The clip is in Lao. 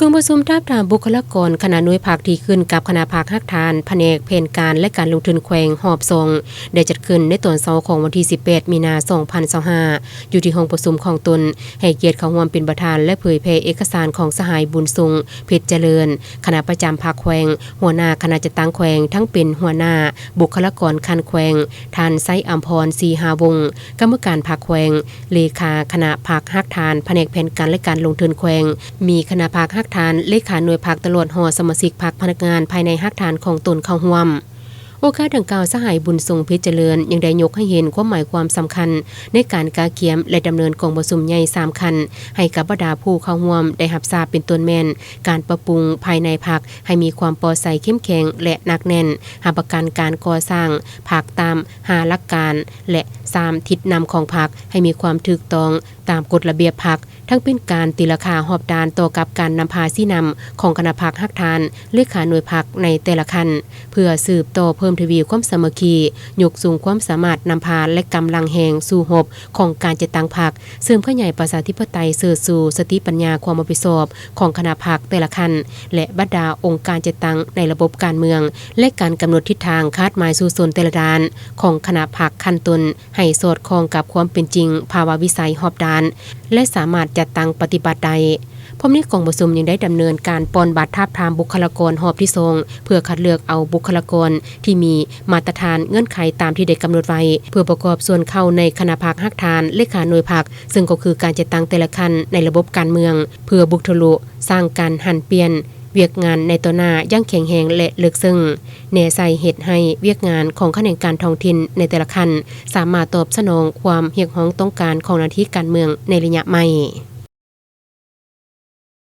ກອງປະຊຸມທາບທາມບຸກຄະລາກອນຄະນະໜ່ວຍພັກທີ່ຂຶ້ນກັບຄະນະພັກຮາກຖານ ພະແນກແຜນການ ແລະ ການລົງທຶນແຂວງຮອບສອງ ໄດ້ຈັດຂຶ້ນໃນຕອນເຊົ້າຂອງວັນທີສິບແປດ ມີນາ ສອງພັນຊາວຫ້າ ຢູ່ທີ່ຫ້ອງປະຊຸມຂອງຕົນ, ໃຫ້ກຽດເຂົ້າຮ່ວມເປັນປະທານ ແລະ ເຜີຍແຜ່ເອກະສານຂອງສະຫາຍ ບຸນສົງ ເພັດຈະເລີນ ຄະນະປະຈຳພັກແຂວງ, ຫົວໜ້າຄະນະຈັດຕັ້ງແຂວງ, ທັງເປັນຫົວໜ້າບຸກຄະລາກອນຂັ້ນແຂວງ, ທ່ານ ໄຊອຳພອນ ສີຫາວົງ ກຳມະການພັກແຂວງ, ເລຂາຄະນະພັກຮາກຖານ ພະແນກແຜນການ ແລະ ການລົງທຶນແຂວງ, ມີຄະນະພັກຮາກຖານ, ເລຂາໜ່ວຍພັກ ຕະຫຼອດຮອດສະມາຊິກພັກ, ພະນັກງານພາຍໃນຮາກຖານຂອງຕົນເຂົ້າຮ່ວມ. ໂອກາດດັ່ງກ່າວ, ສະຫາຍ ບຸນສົງ ເພັດຈະເລີນ ຍັງໄດ້ຍົກໃຫ້ເຫັນຄວາມໝາຍຄວາມສຳຄັນໃນການກະກຽມ ແລະ ດຳເນີນກອງປະຊຸມໃຫຍ່ສາມຂັ້ນ ໃຫ້ກັບບັນດາຜູ້ເຂົ້າຮ່ວມໄດ້ຮັບຊາບ, ເປັນຕົ້ນແມ່ນ ການປັບປຸງພາຍໃນພັກໃຫ້ມີຄວາມປອດໃສ, ເຂັ້ມແຂງ ແລະ ໜັກແໜ້ນ, ຮັບປະກັນການກໍ່ສ້າງພັກຕາມຫ້າຫຼັກການ ແລະ ສາມທິດນຳຂອງພັກໃຫ້ມີຄວາມຖືກຕ້ອງຕາມກົດລະບຽບພັກ, ທັງເປັນການຕີລາຄາຮອບດ້ານຕໍ່ກັບການນຳພາຊີ້ນຳຂອງຄະນະພັກຮາກຖານ, ເລຂາໜ່ວຍພັກໃນແຕ່ລະຂັ້ນ, ເພື່ອສືບຕໍ່ເພີ່ມທະວີຄວາມສາມັກຄີ, ຍົກສູງຄວາມສາມາດນຳພາ ແລະ ກຳລັງແຮງສູ້ຮົບຂອງການຈັດຕັ້ງພັກ, ເສີມຂະຫຍາຍປະຊາທິປະໄຕ, ເຊີດຊູສະຕິປັນຍາຄວາມຮັບຜິດຊອບຂອງຄະນະພັກແຕ່ລະຂັ້ນ ແລະ ບັນດາອົງການຈັດຕັ້ງໃນລະບົບການເມືອງ ແລະ ການກຳນົດທິດທາງຄາດໝາຍສູ້ຊົນແຕ່ລະດ້ານຂອງຄະນະພັກຂັ້ນຕົ້ນ ໃຫ້ສອດຄ່ອງກັບຄວາມເປັນຈິງ, ພາວະວິໄສຮອບດ້ານ ແລະ ສາມາດຈັດຕັ້ງປະຕິບັດໄດ້. ພ້ອມໃນກອງປະຊຸມຍັງໄດ້ດຳເນີນການປ່ອນບັດທາບທາມບຸກຄະລາກອນຮອບທີສອງ ເພື່ອຄັດເລືອກເອົາບຸກຄະລາກອນທີ່ມີມາດຕະຖານເງື່ອນໄຂຕາມທີ່ໄດ້ກຳນົດໄວ້ ເພື່ອປະກອບສ່ວນເຂົ້າໃນຄະນະພັກຮາກຖານ, ເລຂາໜ່ວຍພັກ, ເຊິ່ງກໍຄືການຈັດຕັ້ງແຕ່ລະຂັ້ນໃນລະບົບການເມືອງ ເພື່ອບຸກທະລຸສ້າງການຫັນປ່ຽນວຽກງານໃນຕໍ່ໜ້າຢ່າງແຂງແຮງ ແລະ ເລິກເຊິ່ງ, ແນໃສ່ເຮັດໃຫ້ວຽກງານຂອງຂະແໜງການທ້ອງຖິ່ນໃນແຕ່ລະຂັ້ນ ສາມາດຕອບສະໜອງຄວາມຮຽກຮ້ອງຕ້ອງການຂອງໜ້າທີ່ການເມືອງໃນໄລຍະໃໝ່.